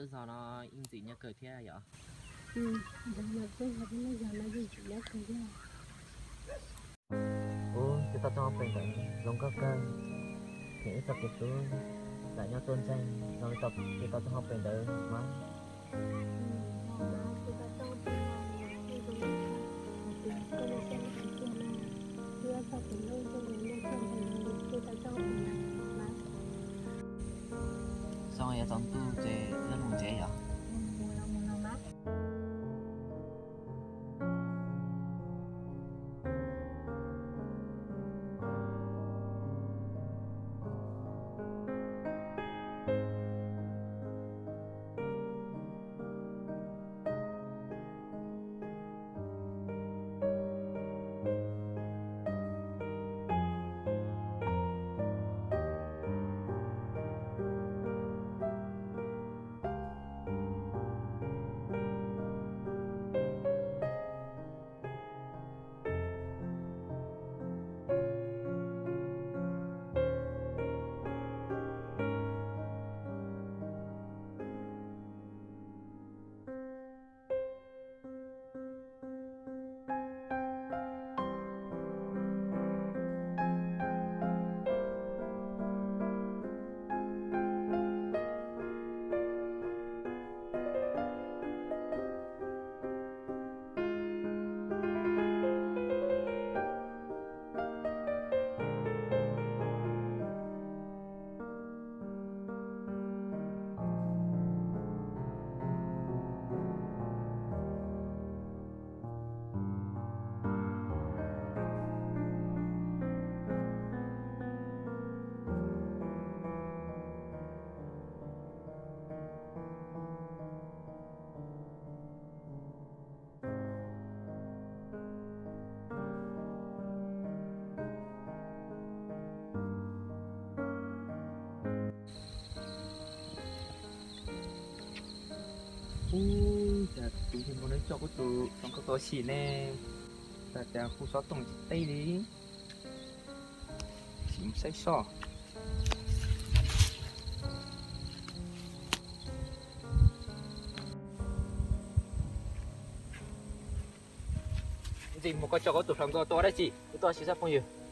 Zos no ib ntxim nyob kawg thiab yom? Zos no twb yog ib lub zos no ib ntxim nyob kawg thiab. Ub, ces tau txog hauv pes ntawd zoo nkauj kawg, ces wb txoj kev hlub lam nyob tuaj ntseeg zoo li tau, ces tau txog hauv pes ntawd mas. Zoo yuav tsaus ntuj ces wb mus ntsev yom? Ub, cas tus yawg no coj kuv tus hluas nkauj tau xim ne, cas cas hu xov tooj tsis teb li, sim mus saib soj. Ntxim mus, koj coj kuv tus hluas nkauj tuaj dab tsi? Kuv tuaj sim xoj phooj ywg.